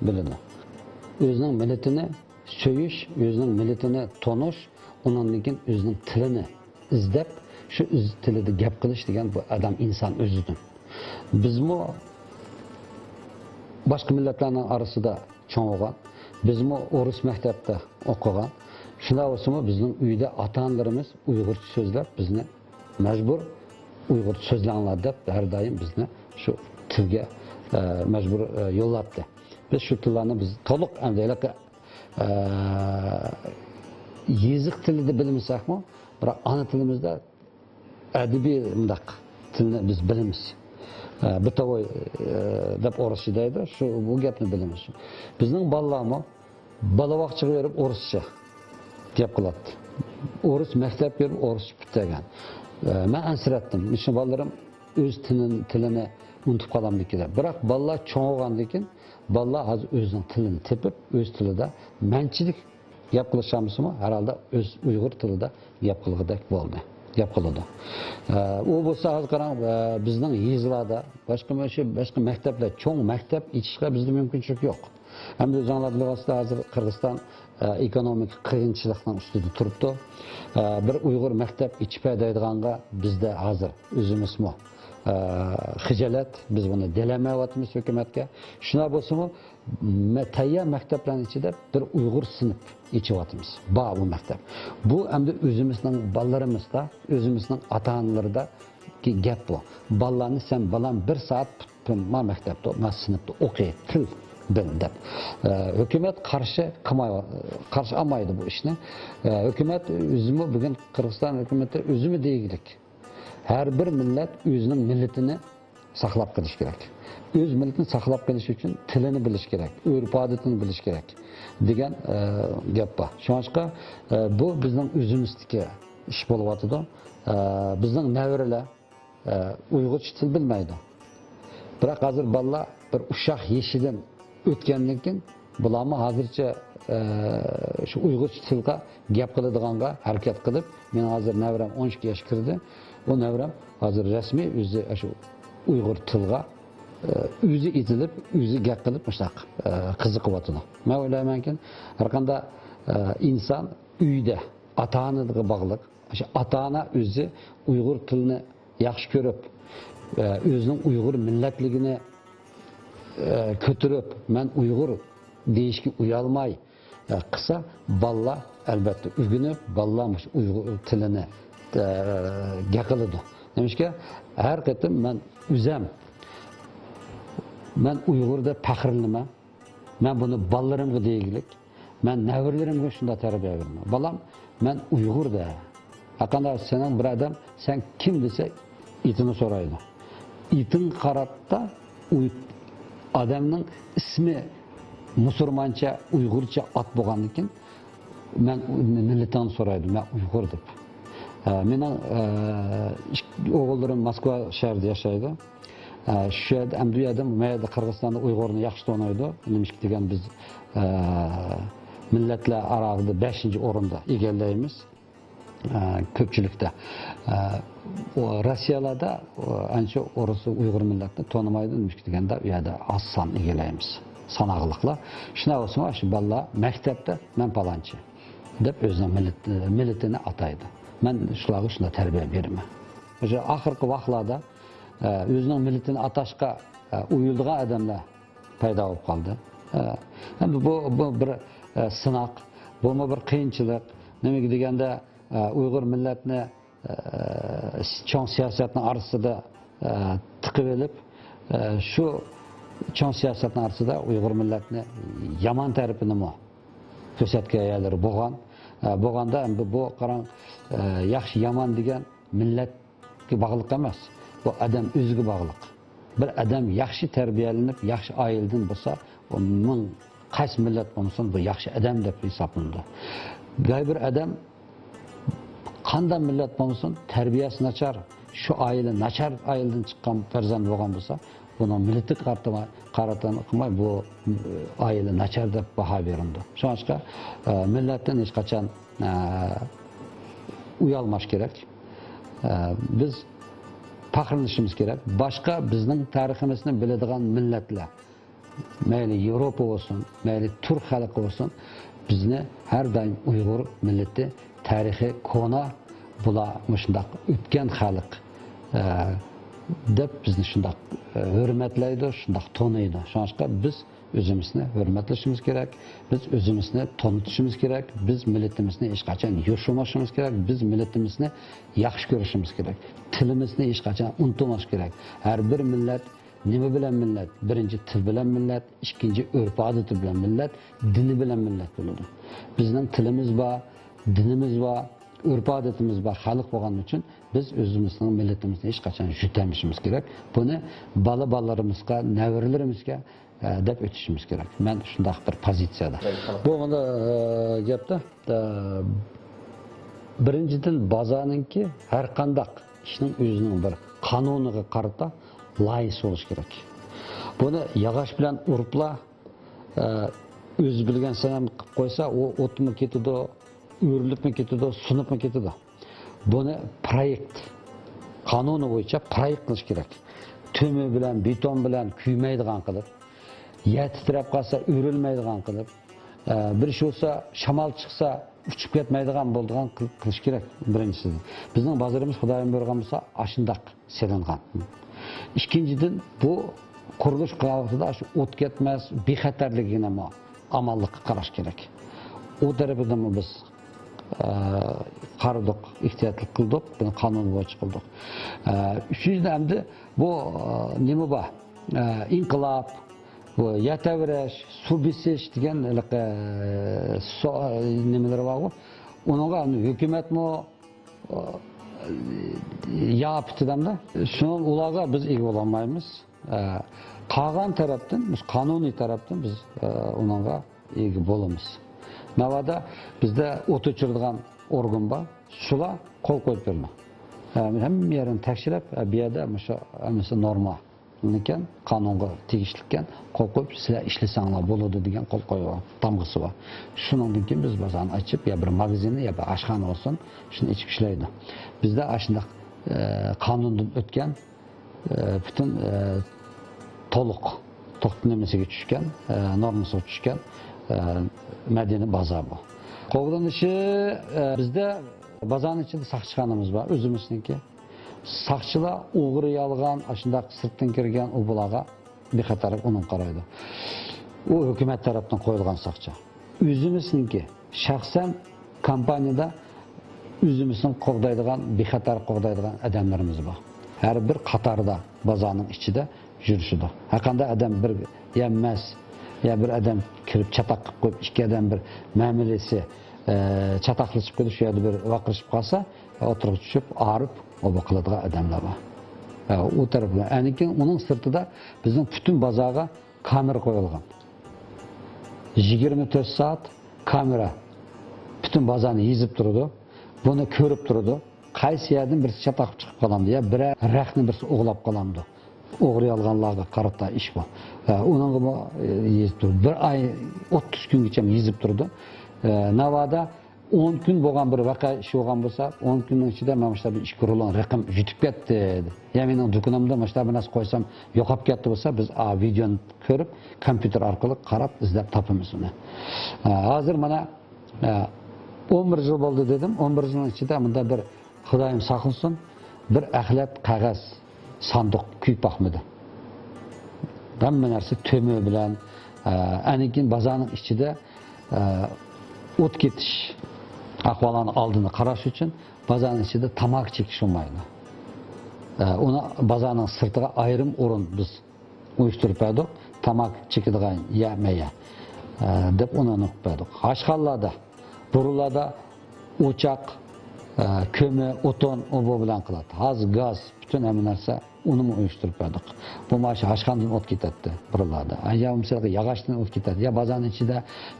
بىلىدۇ. ئۆزىنىڭ مىللىتىنى سۆيۈش، ئۆزىنىڭ مىللىتىنى تونۇش، ئۇنىڭدىن كېيىن ئۆزىنىڭ تىلىنى ئىزدەپ، شۇ ئۆز تىلىدا گەپ قىلىش دېگەن بۇ ئادەم ئىنسان ئۆزىدىن. بىزمۇ باشقا مىللەتلەرنىڭ ئارىسىدا چوڭ بولغان، بىزمۇ ئورۇس مەكتەپتە ئوقۇغان. شۇنداق بولسىمۇ بىزنىڭ ئۆيدە ئاتا-ئانىلىرىمىز ئۇيغۇرچە سۆزلەپ، بىزنى مەجبۇر ئۇيغۇرچە سۆزلەڭلار دەپ ھەر دائىم بىزنى شۇ تىلگە، ئە، مەجبۇر، ئە، يوللاپتۇ. بىز شۇ تىللارنى بىز تولۇق ئەمدى ھېلىقى، ئە، يېزىق تىلىدا بىلمىسەكمۇ، بىراق ئانا تىلىمىزدا ئەدەبىي مۇنداق تىلنى بىز بىلىمىز. ئە، بىتوۋاي، ئە، دەپ ئورۇسچە دەيدۇ، شۇ، بۇ گەپنى بىلىمىز. بىزنىڭ بالىلارمۇ بالا باغچىغا بېرىپ ئورۇسچە گەپ قىلاتتى. ئورۇس مەكتەپ بېرىپ ئورۇسچە پۈتتۈرگەن. ئە، مەن ئەنسىرەتتىم. مۇشۇ بالىلىرىم ئۆز تىلىنى، تىلىنى ئۇنتۇپ قالامدىكىن دەپ. بىراق بالىلار چوڭ بولغاندىن كېيىن، بالىلار ھازىر ئۆزىنىڭ تىلىنى تېپىپ، ئۆز تىلىدا مەنچىلىك گەپ قىلىشالمىسىمۇ، ھەر ھالدا ئۆز ئۇيغۇر تىلىدا گەپ قىلغۇدەك بولدى، گەپ قىلىدۇ. ئە، ئۇ بولسا ھازىر قاراڭ، ئە، بىزنىڭ يېزىلاردا، باشقا مۇشۇ، باشقا مەكتەپلەر، چوڭ مەكتەپ ئېچىشقا بىزدە مۇمكىنچىلىك يوق. ئەمدى ئۆزۈڭلار بىلىۋاتىسىلەر، ھازىر قىرغىزىستان، ئە، ئېكونومىكا قىيىنچىلىقنىڭ ئۈستىدە تۇرۇپتۇ. ئە، بىر ئۇيغۇر مەكتەپ ئېچىپ بەر دەيدىغانغا بىزدە ھازىر ئۆزىمىزمۇ، ئە، خىجالەت، بىز بۇنى دېيەلمەيۋاتىمىز ھۆكۈمەتكە. شۇنداق بولسىمۇ، مە-، تەييار مەكتەپلەرنىڭ ئىچىدە بىر ئۇيغۇر سىنىپ ئېچىۋاتىمىز. بار بۇ مەكتەپ. بۇ ئەمدى ئۆزىمىزنىڭ بالىلىرىمىزدا، ئۆزىمىزنىڭ ئاتا-ئانىلىرىدا گەپ بۇ. بالىلارنى سەن، بالام، بىر سائەت تۇتقىن، ما مەكتەپتە، ما سىنىپتا ئوقۇي، تىل بىل دەپ. ئە، ھۆكۈمەت قارشى قىلماي، قارشى ئالمايدۇ بۇ ئىشنى. ئە، ھۆكۈمەت ئۆزىمۇ، بۈگۈن قىرغىزىستان ھۆكۈمىتى ئۆزىمۇ دېگۈدەك. ھەر بىر مىللەت ئۆزىنىڭ مىللىتىنى ساقلاپ قېلىش كېرەك. ئۆز مىللىتىنى ساقلاپ قېلىش ئۈچۈن تىلىنى بىلىش كېرەك، ئۆرپ-ئادىتىنى بىلىش كېرەك دېگەن، ئە، گەپ بار. شۇڭلاشقا، ئە، بۇ بىزنىڭ ئۆزىمىزدىكى ئىش بولۇۋاتىدۇ. ئە، بىزنىڭ نەۋرىلەر، ئە، ئۇيغۇرچە تىل بىلمەيدۇ. بىراق ھازىر بالىلار بىر ئۇششاق يېشىدىن ئۆتكەندىن كېيىن، بۇلارمۇ ھازىرچە، ئە، شۇ ئۇيغۇرچە تىلغا گەپ قىلىدىغانغا ھەرىكەت قىلىپ، مېنىڭ ھازىر نەۋرەم ئون ئىككى ياش كىردى. ئۇ نەۋرەم ھازىر رەسمىي ئۆزى شۇ ئۇيغۇر تىلغا، ئە، ئۆزى ئېتىلىپ، ئۆزى گەپ قىلىپ مۇشۇنداق، ئە، قىزىقىۋاتىدۇ. مەن ئويلايمەنكى، ھەرقانداق، ئە، ئىنسان ئۆيدە ئاتا-ئانىغا باغلىق. شۇ ئاتا-ئانا ئۆزى ئۇيغۇر تىلىنى ياخشى كۆرۈپ، ئە، ئۆزىنىڭ ئۇيغۇر مىللەتلىكىنى، ئە، كۆتۈرۈپ، مەن ئۇيغۇر دېيىشكە ئۇيالماي، ئە، قىلسا، بالىلار ئەلۋەتتە ئۆگىنىپ، بالىلار مۇشۇ ئۇيغۇر تىلىنى، ئە، گەپ قىلىدۇ. نېمىشقا؟ ھەر قېتىم مەن ئۆزەم، مەن ئۇيغۇر دەپ پەخىرلىنىمەن. مەن بۇنى بالىلىرىمغا دېگۈلۈك، مەن نەۋرىلىرىمگە شۇنداق تەربىيە بېرىمەن. بالام، مەن ئۇيغۇر دە. ھەققاندا سېنىڭ بىر ئادەم، سەن كىم دېسە، ئېتىنى سورايدۇ. ئېتىڭ قاراتتا ئۇي-، ئادەمنىڭ ئىسمى مۇسۇلمانچە، ئۇيغۇرچە ئات بولغاندىن كېيىن، مەن ئۇ-، مىللىتىڭنى سورايدۇ، مەن ئۇيغۇر دەپ. ئە، مېنىڭ، ئە، ئىككى ئوغۇللىرىم موسكۋا شەھىرىدە ياشايدۇ. ئە، شۇ يەردە، ئەمدى ئۇ يەردە، مەيەردە قىرغىزىستاندا ئۇيغۇرنى ياخشى تونۇيدۇ. نېمىشقا دېگەن بىز، ئە، مىللەتلەر ئارالىقىدا بەشىنچى ئورۇندا ئىگىلەيمىز. ئە، كۆپچىلىكتە. ئە، ئۇ روسىيەلەردە، ئۇ، ئانچە ئورۇس، ئۇيغۇر مىللەتنى تونۇمايدۇ، نېمىشقا دېگەندە، ئۇ يەردە ئاز سان ئىگىلەيمىز. ساناقلىقلا. شۇنداق بولسىمۇ، شۇ بالىلار مەكتەپتە، مەن پالانچى دەپ ئۆزىنىڭ مىللىتىنى ئاتايدۇ. مەن شۇلارغا شۇنداق تەربىيە بېرىمەن. مۇشۇ ئاخىرقى ۋاقىتلاردا، ئە، ئۆزىنىڭ مىللىتىنى ئاتاشقا، ئە، ئۇيىلىدىغان ئادەملەر پەيدا بولۇپ قالدى. ئە، ئەمدى بۇ، بۇ بىر، ئە، سىناق، بۇمۇ بىر قىيىنچىلىق. نېمىگە دېگەندە، ئە، ئۇيغۇر مىللەتنى، ئە، چوڭ سىياسەتنىڭ ئارىسىدا، ئە، تىقىۋېلىپ، ئە، شۇ چوڭ سىياسەتنىڭ ئارىسىدا ئۇيغۇر مىللەتنى يامان تەرىپىنىمۇ كۆرسەتكەن يەرلىرى بولغان. ئە، بولغاندا ئەمدى بۇ قاراڭ، ئە، ياخشى يامان دېگەن مىللەتكە باغلىق ئەمەس. بۇ ئادەم ئۆزىگە باغلىق. بىر ئادەم ياخشى تەربىيەلىنىپ، ياخشى ئائىلىدىن بولسا، ئۇ مىڭ قايسى مىللەت بولمىسۇن، بۇ ياخشى ئادەم دەپ ھېسابلىنىدۇ. بەزى بىر ئادەم قانداق مىللەت بولمىسۇن، تەربىيەسى ناچار، شۇ ئائىلە ناچار ئائىلىدىن چىققان پەرزەنت بولغان بولسا، بۇنىڭ مىللىتىگە قارىتىلماي، قارىتىلماي، بۇ ئائىلە ناچار دەپ باھا بېرىلىدۇ. شۇڭلاشقا، ئە، مىللەتتىن ھېچقاچان، ئە، ئۇيالماش كېرەك. ئە، بىز پەخىرلىنىشىمىز كېرەك. باشقا بىزنىڭ تارىخىمىزنى بىلىدىغان مىللەتلەر، مەيلى ياۋروپا بولسۇن، مەيلى تۈرك خەلقى بولسۇن، بىزنى ھەر دائىم ئۇيغۇر مىللىتى، تارىخى كونا، بۇلار مۇشۇنداق ئۆتكەن خەلق، ئە، دەپ بىزنى شۇنداق، ئە، ھۆرمەتلەيدۇ، شۇنداق تونۇيدۇ. شۇڭلاشقا بىز ئۆزىمىزنى ھۆرمەتلىشىمىز كېرەك، بىز ئۆزىمىزنى تونۇتۇشىمىز كېرەك، بىز مىللىتىمىزنى ھېچقاچان يوشۇرماسلىقىمىز كېرەك، بىز مىللىتىمىزنى ياخشى كۆرۈشىمىز كېرەك، تىلىمىزنى ھېچقاچان ئۇنتۇماسلىق كېرەك. ھەر بىر مىللەت نېمە بىلەن مىللەت؟ بىرىنچى، تىل بىلەن مىللەت، ئىككىنچى، ئۆرپ-ئادىتى بىلەن مىللەت، دىنى بىلەن مىللەت بولىدۇ. بىزنىڭ تىلىمىز بار، دىنىمىز بار، ئۆرپ-ئادىتىمىز بار خەلق بولغان ئۈچۈن بىز ئۆزىمىزنىڭ مىللىتىمىزنى ھېچقاچان يوشۇرمىسىمىز كېرەك. بۇنى بالا-بالىلىرىمىزغا، نەۋرىلىرىمىزگە، ئە، دەپ ئۆتۈشىمىز كېرەك. مەن شۇنداق بىر پوزىتسىيەدە. بولغاندا، ئە، گەپتە، ئە، بىرىنچىدىن، بازارنىڭكى ھەر قانداق ئىشنىڭ ئۆزىنىڭ بىر قانۇنىغا قارىتا لايىھىسى بولۇشى كېرەك. بۇنى ياغاچ بىلەن ئۇرۇپلا، ئە، ئۆزى بىلگەن سەنەم قىلىپ قويسا، ئۇ ئوتمۇ كېتىدۇ، ئۆرۈلۈپمۇ كېتىدۇ، سۇنۇپمۇ كېتىدۇ. بۇنى پرويېكت، قانۇنى بويىچە پرويېكت قىلىش كېرەك. تۆمۈر بىلەن، بېتون بىلەن كۆيمەيدىغان قىلىپ، يەر تىترەپ قالسا ئۆرۈلمەيدىغان قىلىپ، ئە، بىر ئىش بولسا، شامال چىقسا ئۇچۇپ كەتمەيدىغان بولىدىغان قىل-، قىلىش كېرەك، بىرىنچىسى. بىزنىڭ بازىرىمىز خۇدايىم بۇيرۇغان بولسا ئاشۇنداق سېلىنغان. ئىككىنچىدىن، بۇ قۇرۇلۇش قىلغان ۋاقتىدا شۇ ئوت كەتمەس، بىخەتەرلىكىنىمۇ ئامانلىققا قاراش كېرەك. ئۇ تەرىپىدىنمۇ بىز، ئە، قارىدۇق، ئېھتىياتلىق قىلدۇق، بۇنى قانۇن بويىچە قىلدۇق. ئە، ئۈچىنچىدىن، ئەمدى بۇ، ئە، نېمە بار؟ ئە، ئىنقىلاب، بۇ يەر تەۋرەش، سۇ بېسىش دېگەن ھېلىقى، سو-، نېمىلىرى بارغۇ. ئۇنىڭغا ھۆكۈمەتمۇ، ئە، يا پۈتىدەمدە. شۇنىڭ ئۇلارغا بىز ئىگە بولالمايمىز. ئە، قالغان تەرەپتىن، مۇشۇ قانۇنىي تەرەپتىن بىز، ئە، ئۇنىڭغا ئىگە بولىمىز. ناۋادا بىزدە ئوت ئۆچۈرىدىغان ئورگان بار، شۇلار قول قويۇپ بېرىدۇ. ئە، ھەممە يەرنى تەكشۈرۈپ، ئە، بۇ يەردە مۇشۇ ھەممىسى نورمال ئىكەن، قانۇنغا تېگىشلىككەن، قول قويۇپ، سىلەر ئىشلىسەڭلار بولىدۇ دېگەن قول قويۇۋالغان تامغىسى بار. شۇنىڭدىن كېيىن بىز بازارنى ئاچىپ، يا بىر ماگازىننى، يا بىر ئاشخانا بولسۇن، شۇنى ئېچىپ ئىشلەيدۇ. بىزدە ئاشۇنداق، ئە، قانۇندىن ئۆتكەن، ئە، پۈتۈن، ئە، تولۇق، توختى نېمىسىگە چۈشكەن، ئە، نورمىسىغا چۈشكەن، ئە، مەدەنىي بازار بۇ. قوغدىنىشى، ئە، بىزدە بازارنىڭ ئىچىدە ساقچىخانىمىز بار، ئۆزىمىزنىڭكى. ساقچىلار ئوغرى، يالغان، ئاشۇنداق سىرتتىن كىرگەن ئۇ بۇلارغا بىخەتەرلىك ئۇنىڭغا قارايدۇ. ئۇ ھۆكۈمەت تەرەپتىن قويۇلغان ساقچى. ئۆزىمىزنىڭكى شەخسەن كومپانىيىدا ئۆزىمىزنى قوغدايدىغان، بىخەتەر قوغدايدىغان ئادەملىرىمىز بار. ھەر بىر قاتاردا بازارنىڭ ئىچىدە يۈرۈشىدۇ. ھەرقانداق ئادەم بىر يا مەس، يا بىر ئادەم كىرىپ چاتاق قىلىپ قويۇپ، ئىككى ئادەم بىر مەمىلىسى، ئە، چاتاقلىشىپ قېلىپ، شۇ يەردە بىر ۋارقىرىشىپ قالسا، ئوتتۇرىغا چۈشۈپ، ئاغرىپ، ئوبا قىلىدىغان ئادەملەر بار. ئە، ئۇ تەرەپ بىلەن. ئاندىن كېيىن ئۇنىڭ سىرتىدا بىزنىڭ پۈتۈن بازارغا كامېرا قويۇلغان. يىگىرمە تۆت سائەت كامېرا پۈتۈن بازارنى يېزىپ تۇرىدۇ. بۇنى كۆرۈپ تۇرىدۇ. قايسى يەردىن بىرسى چاتاق چىقىپ قالامدۇ يا بىرەر رەخنە بىرسى ئوغلاپ قالامدۇ. ئوغرى ئالغانلارغا قارىتا ئىش بۇ. ئە، ئۇنىڭغىمۇ، ئە، يېزىپ تۇرىدۇ. بىر ئاي، ئوتتۇز كۈنگىچە يېزىپ تۇرىدۇ. ئە، ناۋادا ئون كۈن بولغان بىر ۋەقە ئىش بولغان بولسا، ئون كۈننىڭ ئىچىدە مانا مۇشۇنداق بىر ئىككى رۇلون رەقەم يۈتۈپ كەتتى، يا مېنىڭ دۇكىنىمدا مۇشۇنداق بىر نەرسە قويسام يوقاپ كەتتى بولسا، بىز ئا ۋىدېونى كۆرۈپ، كومپيۇتېر ئارقىلىق قاراپ ئىزدەپ تاپىمىز ئۇنى. ئە، ھازىر مانا، ئە، ئون بىر يىل بولدى دېدىم. ئون بىر يىلنىڭ ئىچىدە مۇنداق بىر خۇدايىم ساقلىسۇن، بىر ئەخلەت قەغەز ساندۇق كۆيۈپ باقمىدى. ھەممە نەرسە تۆمۈر بىلەن، ئە، ئاندىن كېيىن بازارنىڭ ئىچىدە، ئە، ئوت كېتىش ئەھۋالىنىڭ ئالدىنى قاراش ئۈچۈن بازارنىڭ ئىچىدە تاماكا چېكىش بولمايدۇ. ئە، ئۇنى بازارنىڭ سىرتىغا ئايرىم ئورۇن بىز ئۇيۇشتۇرۇپ بەردۇق. تاماكا چېكىدىغان يەر مەيەر، ئە، دەپ ئۇنى ئېنىق بەردۇق. ئاشخانىلاردا، بۇرۇنلاردا ئوچاق، ئە، كۆمۈر، ئوتۇن، ئۇ بۇ بىلەن قىلاتتى. ھازىر گاز، پۈتۈن ھەممە نەرسە، ئۇنىمۇ ئۇيۇشتۇرۇپ بەردۇق. بۇ مانا شۇ ئاشخانىدىن ئوت كېتەتتى بۇرۇنلاردا. ئە، يا بولمىسا ياغاچتىن ئوت كېتەتتى. يا بازارنىڭ ئىچىدە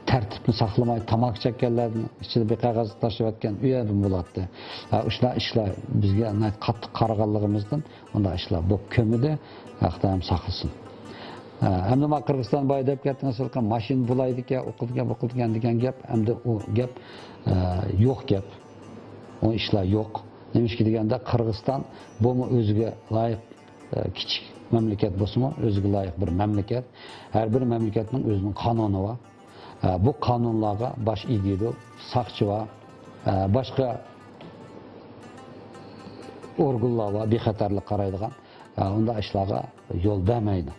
تەرتىپنى ساقلىماي، تاماكا چەككەنلەرنىڭ ئىچىدە بىر قەغەز تاشلىۋەتكەن، ئۇ يەردىن بولاتتى. ئە، ئۇشۇنداق ئىشلار بىزگە ناھايىتى قاتتىق قارىغانلىقىمىزدىن، ئۇنداق ئىشلار بولۇپ كۆرمىدى. خۇدايىم ساقلىسۇن. ھە، ئەمدى ما قىرغىزىستان بايا دەپ كەتتىڭىز، ماشىنا بۇلايدىكەن، ئۇ قىلىدىكەن، بۇ قىلىدىكەن دېگەن گەپ، ئەمدى ئۇ گەپ، ئە، يوق گەپ. ئۇ ئىشلار يوق. نېمىشقا دېگەندە، قىرغىزىستان بۇمۇ ئۆزىگە لايىق، ئە، كىچىك مەملىكەت بولسىمۇ، ئۆزىگە لايىق بىر مەملىكەت. ھەر بىر مەملىكەتنىڭ ئۆزىنىڭ قانۇنى بار. ئە، بۇ قانۇنلارغا باش ئېگىدۇ، ساقچى بار، ئە، باشقا ئورگانلار بار، بىخەتەرلىك قارايدىغان. ئە، ئۇنداق ئىشلارغا يول بەرمەيدۇ.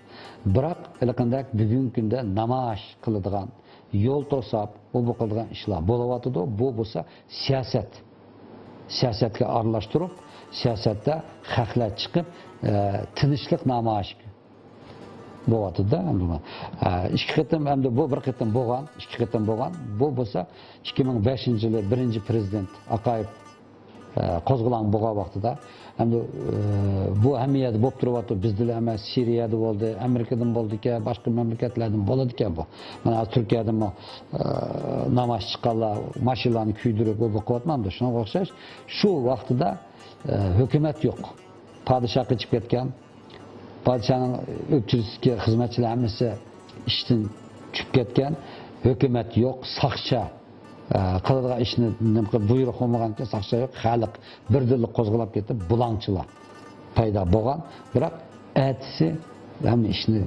بىراق، ھېلىقىندەك بۈگۈنكى كۈندە نامايىش قىلىدىغان، يول توساپ، ئۇ بۇ قىلىدىغان ئىشلار بولۇۋاتىدۇ. بۇ بولسا سىياسەت. سىياسەتكە ئارىلاشتۇرۇپ، سىياسەتتە خەقلەر چىقىپ، ئە، تىنچلىق نامايىشى بولۇۋاتىدۇ-دە، ئەمدى بۇ. ئە، ئىككى قېتىم، ئەمدى بۇ بىر قېتىم بولغان، ئىككى قېتىم بولغان. بۇ بولسا ئىككى مىڭ بەشىنچى يىلى بىرىنچى پىرېزىدېنت ئاقايېف، ئە، قوزغىلاڭ بولغان ۋاقتىدا، ئەمدى، ئە، بۇ ھەممە يەردە بولۇپ تۇرۇۋاتىدۇ. بىزدىلا ئەمەس، سىرىيەدە بولدى، ئامېرىكىدىن بولىدىكەن، باشقا مەملىكەتلەردىن بولىدىكەن بۇ. مانا ھازىر تۈركىيەدىمۇ، ئە، نامايىش چىققانلار ماشىنىلارنى كۆيدۈرۈپ، بۇ، بۇ قىلىۋاتمامدۇ؟ شۇنىڭغا ئوخشاش، شۇ ۋاقتىدا، ئە، ھۆكۈمەت يوق. پادىشاھ قېچىپ كەتكەن. پادىشاھنىڭ ئۆكتىسىدىكى خىزمەتچىلەر ھەممىسى ئىشتىن چۈشۈپ كەتكەن. ھۆكۈمەت يوق، ساقچى، ئە، قىلىدىغان ئىشنى نېمە قىلىپ بۇيرۇق بولمىغانكەن، ساقچى يوق، خەلق بىردىنلا قوزغىلاپ كېتىپ، بۇلاڭچىلار پەيدا بولغان. بىراق ئەتىسى ھەممە ئىشنى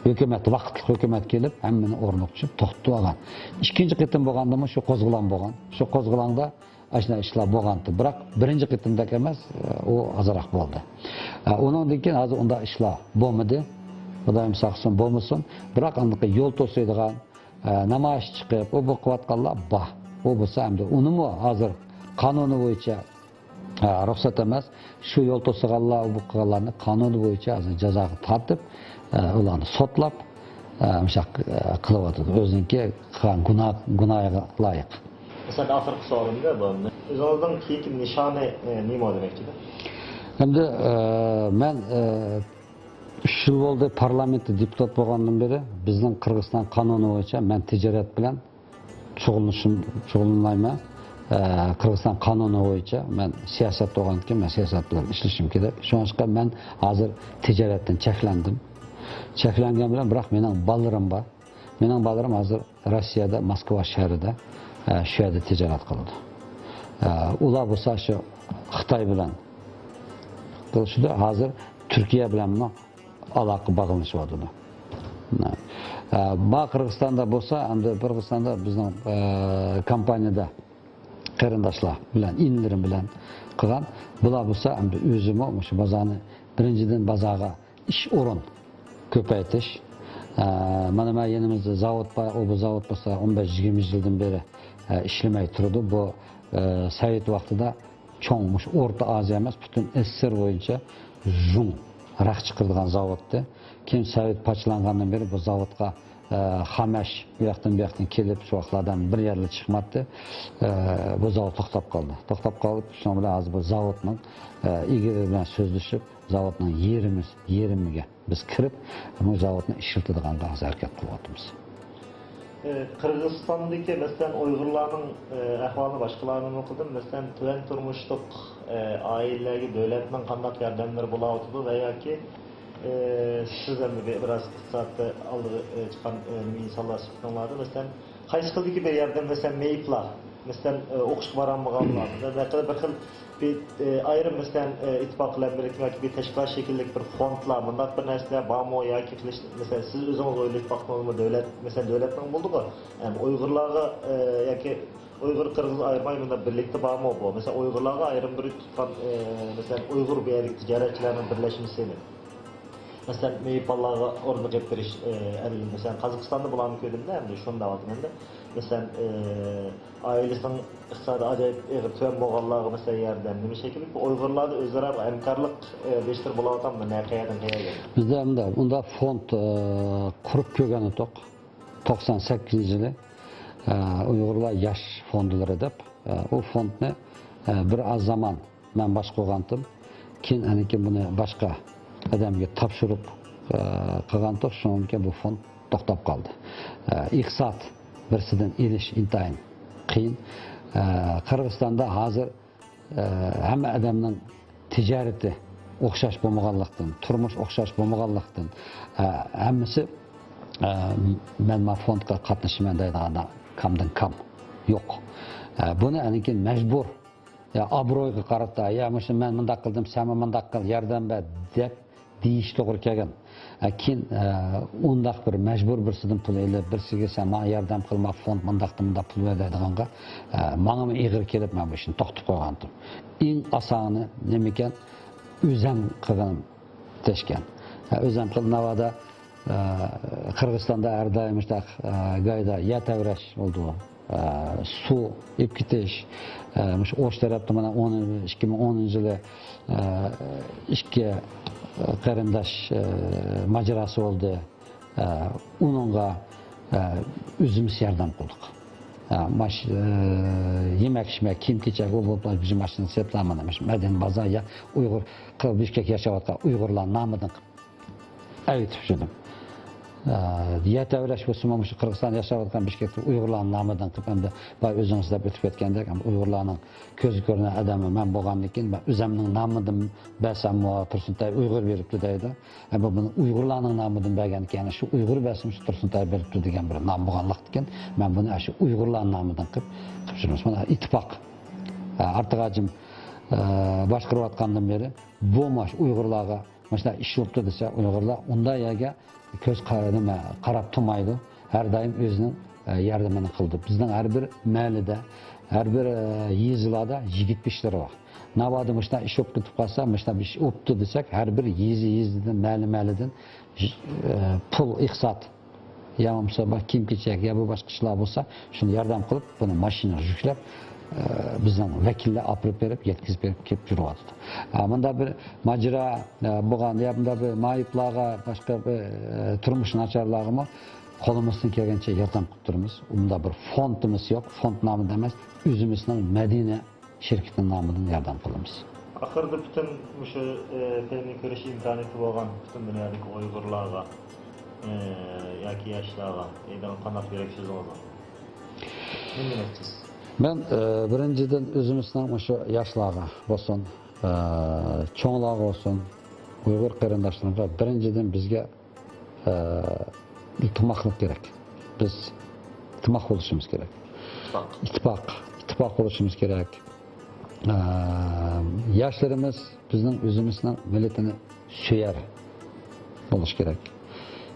ھۆكۈمەت، ۋاقىتلىق ھۆكۈمەت كېلىپ، ھەممىنى ئورنىغا چۈشۈرۈپ توختىتىۋالغان. ئىككىنچى قېتىم بولغاندىمۇ شۇ قوزغىلاڭ بولغان. شۇ قوزغىلاڭدا ئاشۇنداق ئىشلار بولغانتى. بىراق بىرىنچى قېتىمدەك ئەمەس، ئۇ ئازراق بولدى. ئۇنىڭدىن كېيىن ھازىر ئۇنداق ئىشلار بولمىدى. خۇدايىم ساقلىسۇن، بولمىسۇن. بىراق ئاندىقى يول توسۇيدىغان، نامايىش چىقىپ، ئۇ بۇ قىلىۋاتقانلار بار. ئۇ بولسا ئەمدى ئۇنىمۇ ھازىر قانۇنى بويىچە رۇخسەت ئەمەس. شۇ يول توسۇغانلار، ئۇ بۇ قىلغانلارنى قانۇنى بويىچە ھازىر جازاغا تارتىپ، ئۇلارنى سوتلاپ، مۇشۇنداق قىلىۋاتىدۇ. ئۆزىنىڭكى قىلغان گۇناھ، گۇناھىغا لايىق. مەسىلەن، ئاخىرقى سوئالىمدا بۇ. ئۆزىڭىزنىڭ كېيىنكى نىشانى، ئە، نېمە دېمەكچىدە؟ ئەمدى، ئە، مەن، ئە، ئۈچ يىل بولدى پارلامېنتتا دېپۇتات بولغاندىن بېرى، بىزنىڭ قىرغىزىستان قانۇنى بويىچە مەن تىجارەت بىلەن شۇغۇللىنىشىم، شۇغۇللىنالايمەن. ئە، قىرغىزىستان قانۇنى بويىچە مەن سىياسەتتە بولغاندىكىن، مەن سىياسەت بىلەن ئىشلىشىم كېرەك. شۇڭلاشقا مەن ھازىر تىجارەتتىن چەكلەندىم. چەكلەنگەن بىلەن، بىراق مېنىڭ بالىلىرىم بار. مېنىڭ بالىلىرىم ھازىر روسىيەدە، موسكۋا شەھىرىدە، ئە، شۇ يەردە تىجارەت قىلىدۇ. ئە، ئۇلار بولسا شۇ خىتاي بىلەن قىلىشىدۇ. ھازىر تۈركىيە بىلەنمۇ ئالاقە باغلىنىشىۋاتىدۇ. ئە، ما قىرغىزىستاندا بولسا، ئەمدى قىرغىزىستاندا بىزنىڭ، ئە، كومپانىيەدە قېرىنداشلار بىلەن، ئىنىلىرىم بىلەن قىلغان. بۇلار بولسا ئەمدى ئۆزىمۇ مۇشۇ بازارنى، بىرىنچىدىن، بازارغا ئىش ئورۇن كۆپەيتىش، ئە، مانا، مانا يېنىمىزدا زاۋۇت بار، ئۇ بۇ زاۋۇت بولسا ئون بەش يىگىرمە يىلدىن بېرى، ئە، ئىشلىمەي تۇرىدۇ. بۇ، ئە، سوۋېت ۋاقتىدا چوڭ، مۇشۇ ئورتا ئازىيا ئەمەس، پۈتۈن ئېسسىسېر بويىچە ژۇڭ، رەخت چىقىرىدىغان زاۋۇتتى. كېيىن سوۋېت پاچىلانغاندىن بېرى بۇ زاۋۇتقا، ئە، خامەش ئۇ ياقتىن بۇ ياقتىن كېلىپ، شۇ ۋاقىتلاردىن بىر يەرلەر چىقماتتى. ئە، بۇ زاۋۇت توختاپ قالدى. توختاپ قالىپ، شۇنىڭ بىلەن ھازىر بۇ زاۋۇتنىڭ، ئە، ئىگىلىرى بىلەن سۆزلىشىپ، زاۋۇتنىڭ يېرىمى، يېرىمىگە بىز كىرىپ، بۇ زاۋۇتنى ئىشلىتىدىغانغا ھازىر ھەرىكەت قىلىۋاتىمىز. ئى، قىرغىزىستاندىكى، مەسىلەن، ئۇيغۇرلارنىڭ، ئى، ئەھۋالىنى باشقىلارنىڭ ئوقۇدۇم. مەسىلەن، تۆۋەن تۇرمۇشلۇق، ئى، ئائىلىلەرگە دۆلەتنىڭ قانداق ياردەملىرى بولاۋاتىدۇ ۋە ياكى، ئى، سىز ئەمدى بىر، بىراز ئىقتىسادتا ئالدىغا، ئى، چىققان، ئى، ئىنسانلار سۈپىتىڭلاردا، مەسىلەن، قايسى خىلدىكى بىر ياردەم، مەسىلەن، مېيىپلار، مەسىلەن، ئى، ئوقۇشقا بارالمىغانلار، مەسىلەن، بىر خىل بىر، ئى، ئايرىم، مەسىلەن، ئى، ئىتتىپاق بىلەن بىرلىكتە ياكى بىر تەشكىلات شەكىللىك بىر فوندلار، مۇنداق بىر نەرسىلەر بارمۇ ياكى قىلىش، مەسىلەن، سىز ئۆزىڭىز ئويلىشىپ باقتىڭىزمۇ؟ دۆلەت، مەسىلەن، دۆلەتنىڭ بولدىغۇ، ئەم، ئۇيغۇرلارغا، ئى، ياكى ئۇيغۇر، قىرغىز ئايرىماي مۇنداق بىرلىكتە بارمۇ بۇ؟ مەسىلەن، ئۇيغۇرلارغا ئايرىم بىر تۇتقان، ئى، مەسىلەن، ئۇيغۇر بۇ يەردىكى تىجارەتچىلەرنىڭ بىرلەشمىسىنى، مەسىلەن، مېيىپلارغا ئورنىغا بېرىش، ئى، ئەلگە، مەسىلەن، قازاقىستاندا بۇلارنى كۆردۈم-دە، ئەمدى شۇنى دەۋاتىمەن-دە. مەسىلەن، ئى، ئائىلىسىنىڭ ئىقتىسادى ئاجايىپ ئېغىر تۆۋەن بولغانلارغا، مەسىلەن، ياردەم، نېمە شەكىللىك بۇ ئۇيغۇرلاردا ئۆزئارا ھەمكارلىق، ئى، بېشتۇرۇپ بولۇۋاتامدۇ؟ نە، قەيەردىن قەيەرگە؟ بىزدە ئۇنداق، ئۇنداق فوند، ئى، قۇرۇپ كۆرگەن ئىدۇق. توقسان سەككىزىنچى يىلى، ئى، ئۇيغۇرلار ياش فوندلىرى دەپ، ئى، ئۇ فوندنى، ئى، بىر ئاز زامان مەن باشقۇرغانتىم. كېيىن ئانىكىن بۇنى باشقا ئادەمگە تاپشۇرۇپ، ئە، قىلغانتۇق. شۇنىڭدىن كېيىن بۇ فوند توختاپ قالدى. ئە، ئىقتىساد بىرسىدىن ئېلىش ئىنتايىن قىيىن. ئە، قىرغىزىستاندا ھازىر، ئە، ھەممە ئادەمنىڭ تىجارىتى ئوخشاش بولمىغانلىقتىن، تۇرمۇش ئوخشاش بولمىغانلىقتىن، ئە، ھەممىسى، ئە، مەن ما فوندقا قاتنىشىمەن دەيدىغان كامدىن كام يوق. ئە، بۇنى ئانىكىن مەجبۇر يا ئابرويغا قارىتا، يا مۇشۇ مەن مۇنداق قىلدىم، سەنمۇ مۇنداق قىل، ياردەم بەر دەپ دېيىش توغرا كەلگەن. ئە، كېيىن، ئە، ئۇنداق بىر مەجبۇر بىرسىدىن پۇل ئېلىپ، بىرسىگە سەن ماڭا ياردەم قىل، ما فوند مۇنداقتىن مۇنداق پۇل بەر دەيدىغانغا، ئە، ماڭىمۇ ئېغىر كېلىپ، مەن بۇ ئىشنى توختىتىپ قويغانتىم. ئەڭ ئاسانى نېمىكەن؟ ئۆزەم قىلغىنىم تەشكەن. ئە، ئۆزەم قىل ناۋادا، ئە، قىرغىزىستاندا ھەر دائىم مۇشۇنداق، ئە، گايدا يەر تەۋرەش بولىدۇ. ئە، سۇ ئېلىپ كېتىش، ئە، مۇشۇ ئوش تەرەپتە مانا ئون، ئىككى مىڭ ئونىنچى يىلى، ئە، ئىككى، ئە، قېرىنداش، ئە، ماجىراسى بولدى. ئە، ئۇنىڭغا، ئە، ئۆزىمىز ياردەم قىلدۇق. ئە، ماش-، ئە، يېمەك-ئىچمەك، كىيىم-كېچەك، ئۇ بولۇپ، بىر ماشىنا سېتىلا مانا مۇشۇ مەدەنىي بازار يا ئۇيغۇر، بىشكەك ياشاۋاتقان ئۇيغۇرلار نامىدىن قىلىپ ئەۋېتىپ يۈردۈم. ئە، يەر تەۋرەش بولسىمۇ، مۇشۇ قىرغىزىستاندا ياشاۋاتقان بىشكەكتىكى ئۇيغۇرلارنىڭ نامىدىن قىلىپ، ئەمدى بايا ئۆزىڭىز دەپ ئۆتۈپ كەتكەندەك، ئەمدى ئۇيغۇرلارنىڭ كۆزگە كۆرۈنەر ئادەمى مەن بولغاندىن كېيىن، مەن ئۆزەمنىڭ نامىدىن بەرسەممۇ، تۇرسۇنتاي ئۇيغۇر بېرىپتۇ دەيدۇ. ئەمما بۇنى ئۇيغۇرلارنىڭ نامىدىن بەرگەندىكىن، يەنى شۇ ئۇيغۇر بەرسىمۇ، شۇ تۇرسۇنتاي بېرىپتۇ دېگەن بىر نام بولغانلىقتىن، مەن بۇنى شۇ ئۇيغۇرلارنىڭ نامىدىن قىلىپ، قىلىپ يۈرىمىز. مانا ئىتتىپاق، ئە، ئارتىق ھاجىم، ئە، باشقۇرۇۋاتقاندىن بېرى بۇ ماش ئۇيغۇرلارغا مۇشۇنداق ئىش بوپتۇ دېسە، ئۇيغۇرلار ئۇنداق يەرگە كۆز قا-، نېمە، قاراپ تۇرمايدۇ. ھەر دائىم ئۆزىنىڭ، ئە، ياردىمىنى قىلىدۇ. بىزنىڭ ھەر بىر مەھەللىدە، ھەر بىر، ئە، يېزىلاردا يىگىت بېشلىرى بار. ناۋادا مۇشۇنداق ئىش بولۇپ كېتىپ قالسا، مۇشۇنداق بىر ئىش بوپتۇ دېسەك، ھەر بىر يېزا، يېزىدىن، مەھەللە، مەھەللىدىن، ئە، پۇل، ئىقتىساد، يا بولمىسا بار كىيىم-كېچەك يا بۇ باشقا ئىشلار بولسا، شۇنى ياردەم قىلىپ، بۇنى ماشىنىغا يۈكلەپ، ئە، بىزنىڭ ۋەكىللەر ئاپىرىپ بېرىپ، يەتكۈزۈپ بېرىپ كېلىپ يۈرۈۋاتىدۇ. ئە، مۇنداق بىر ماجىرا، ئە، بولغان، يا مۇنداق بىر مائىپلارغا، باشقا بىر، ئە، تۇرمۇش ناچارلارغىمۇ قولىمىزدىن كەلگەنچە ياردەم قىلىپ تۇرىمىز. ئۇنداق بىر فوندىمىز يوق، فوند نامىدا ئەمەس، ئۆزىمىزنىڭ مەدەنىي شىركىتىنىڭ نامىدىن ياردەم قىلىمىز. ئاخىرىدا پۈتۈن مۇشۇ، ئى، فىلىمنى كۆرۈش ئىمكانىيىتى بولغان پۈتۈن دۇنيادىكى ئۇيغۇرلارغا، ئى، ياكى ياشلارغا دەيدىغان قانداق يۈرەك سۆزىڭىز بار؟ نېمە دېمەكچىسىز؟ مەن، ئى، بىرىنچىدىن، ئۆزىمىزنىڭ مۇشۇ ياشلارغا بولسۇن، ئى، چوڭلارغا بولسۇن، ئۇيغۇر قېرىنداشلىرىمىزغا بىرىنچىدىن بىزگە ئە، ئىتتىپاقلىق كېرەك. بىز ئىتتىپاق بولۇشىمىز كېرەك. ئىتتىپاق. ئىتتىپاق، ئىتتىپاق بولۇشىمىز كېرەك. ئە، ياشلىرىمىز بىزنىڭ ئۆزىمىزنىڭ مىللىتىنى سۆيەر بولۇش كېرەك.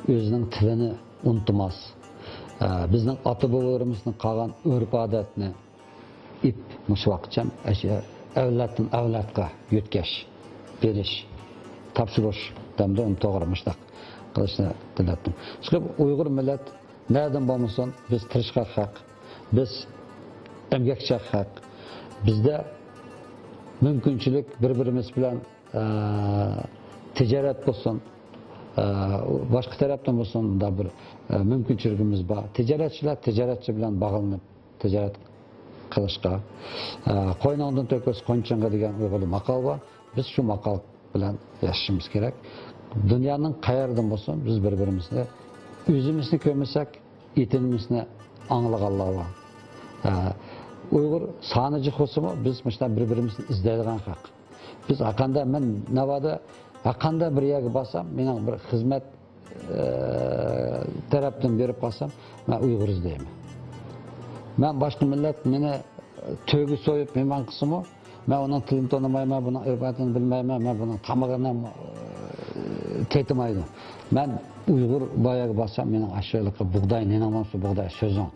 ئۆزىنىڭ تىلىنى ئۇنتۇماس. ئە، بىزنىڭ ئاتا-بوۋىلىرىمىزدىن قالغان ئۆرپ-ئادەتنى ئىپ مۇشۇ ۋاقىتچە ئەشۇ ئەۋلادتىن ئەۋلادقا يۆتكەش، بېرىش، تاپشۇرۇش دەمدۇ، ئۇنى توغرا مۇشۇنداق. قىلىشنى تىلەتتىم. چۈنكى ئۇيغۇر مىللەت نەدىن بولمىسۇن، بىز تىرىشقاق خەق، بىز ئەمگەكچى خەق. بىزدە مۇمكىنچىلىك بىر-بىرىمىز بىلەن، ئە، تىجارەت بولسۇن، ئە، باشقا تەرەپتىن بولسۇن، مۇنداق بىر، ئە، مۇمكىنچىلىكىمىز بار. تىجارەتچىلەر تىجارەتچى بىلەن باغلىنىپ تىجارەت قىلىشقا، ئە، «قوينۇڭدىن تۆكۈلسە قونچىڭغا» دېگەن ئۇيغۇردا ماقال بار. بىز شۇ ماقال بىلەن ياشىشىمىز كېرەك. دۇنيانىڭ قەيەردىن بولسۇن، بىز بىر-بىرىمىزنى، ئۆزىمىزنى كۆرمىسەك، ئېتىنىمىزنى ئاڭلىغانلار بار. ئە، ئۇيغۇر سانى جىق بولسىمۇ، بىز مۇشۇنداق بىر-بىرىمىزنى ئىزدەيدىغان خەق. بىز ھەرقانداق، مەن ناۋادا ھەرقانداق بىر يەرگە بارسام، مېنىڭ بىر خىزمەت، ئە، تەرەپتىن بېرىپ قالسام، مەن ئۇيغۇر ئىزدەيمەن. مەن باشقا مىللەت مېنى تۆگە سويۇپ مېھمان قىلسىمۇ، مەن ئۇنىڭ تىلىنى تونۇمايمەن، بۇنىڭ ئۆرپ-ئادىتىنى بىلمەيمەن، مەن بۇنىڭ تامىقىنى، ئە، تېتىمايدۇ. مەن ئۇيغۇر باياغا بارسام، مېنىڭ ئاشۇ ھېلىقى بۇغداي نېنىڭ بولمىسا بۇغداي سۆزۈڭ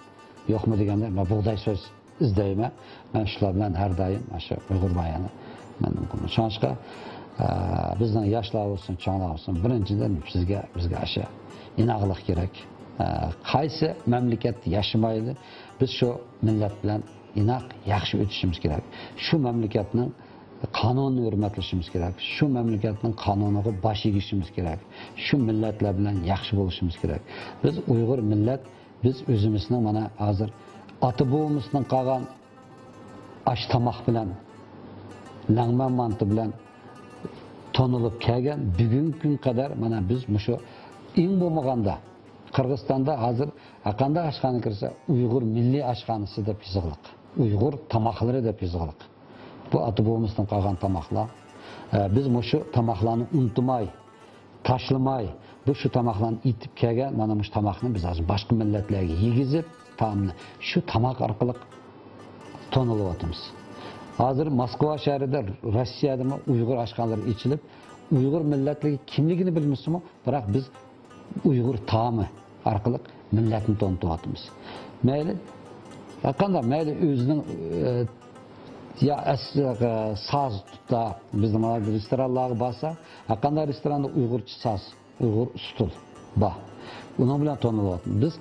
يوقمۇ دېگەندە، مەن بۇغداي سۆز ئىزدەيمەن. مەن شۇلار بىلەن ھەر دائىم ئاشۇ ئۇيغۇر بايانى مەن قىلىمەن. شۇڭلاشقا، ئە، بىزنىڭ ياشلار بولسۇن، چوڭلار بولسۇن، بىرىنچىدىن بىزگە، بىزگە ئاشۇ ئىناقلىق كېرەك. ئە، قايسى مەملىكەتتە ياشىمايلى، بىز شۇ مىللەت بىلەن ئىناق، ياخشى ئۆتۈشىمىز كېرەك. شۇ مەملىكەتنىڭ قانۇنىنى ھۆرمەتلىشىمىز كېرەك. شۇ مەملىكەتنىڭ قانۇنىغا باش ئېگىشىمىز كېرەك. شۇ مىللەتلەر بىلەن ياخشى بولۇشىمىز كېرەك. بىز ئۇيغۇر مىللەت، بىز ئۆزىمىزنىڭ مانا ھازىر ئاتا-بوۋىمىزدىن قالغان ئاش تاماق بىلەن، لەڭمەن مانتا بىلەن تونۇلۇپ كەلگەن، بۈگۈنكى كۈنگە قەدەر مانا بىز مۇشۇ، ئەڭ بولمىغاندا قىرغىزىستاندا ھازىر ھەرقانداق ئاشخانىغا كىرسە، «ئۇيغۇر مىللىي ئاشخانىسى» دەپ يېزىقلىق، «ئۇيغۇر تاماقلىرى» دەپ يېزىقلىق. بۇ ئاتا-بوۋىمىزدىن قالغان تاماقلار. ئە، بىز مۇشۇ تاماقلارنى ئۇنتۇماي، تاشلىماي، بۇ شۇ تاماقلارنى ئېتىپ كەلگەن، مانا مۇشۇ تاماقنى بىز ھازىر باشقا مىللەتلەرگە يېگۈزۈپ، تائامنى شۇ تاماق ئارقىلىق تونۇلۇۋاتىمىز. ھازىر موسكۋا شەھىرىدە روسىيەدىمۇ ئۇيغۇر ئاشخانىلىرى ئېچىلىپ، ئۇيغۇر مىللەتلىرى كىملىكىنى بىلمىسىمۇ، بىراق بىز ئۇيغۇر تائامى ئارقىلىق مىللەتنى تونۇتۇۋاتىمىز. مەيلى، ھەرقانداق، مەيلى ئۆزىنىڭ، ئە، يا ئەس-، ئە، ساز تۇتا، بىزنىڭ رېستورانلارغا بارسا، ھەرقانداق رېستوراندا ئۇيغۇرچە ساز، ئۇيغۇر ئۇسسۇل بار. ئۇنىڭ بىلەن تونۇلۇۋاتىمىز. بىز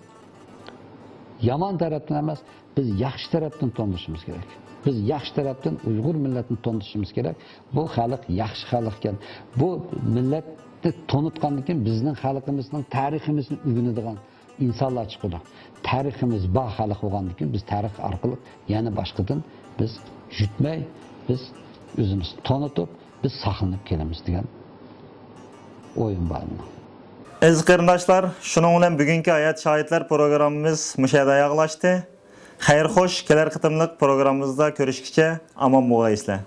يامان تەرەپتىن ئەمەس، بىز ياخشى تەرەپتىن تونۇشىمىز كېرەك. بىز ياخشى تەرەپتىن ئۇيغۇر مىللەتنى تونۇشىمىز كېرەك. بۇ خەلق ياخشى خەلق ئىكەن. بۇ مىللەتنى تونۇتقاندىن كېيىن بىزنىڭ خەلقىمىزنىڭ تارىخىمىزنى ئۆگىنىدىغان ئىنسانلار چىقىدۇ. تارىخىمىز بار خەلق بولغاندىن كېيىن بىز تارىخ ئارقىلىق يەنە باشقىدىن بىز يۈتمەي، بىز ئۆزىمىزنى تونۇتۇپ، بىز ساقلىنىپ كېلىمىز دېگەن ئويۇم بار مېنىڭ. ئەزىز قېرىنداشلار، شۇنىڭ بىلەن بۈگۈنكى ھايات شاھىتلار پروگراممىمىز مۇشۇ يەردە ئاياغلاشتى. خەير خوش، كېلەر قېتىملىق پروگراممىمىزدا كۆرۈشكىچە ئامان بولغايسىلەر.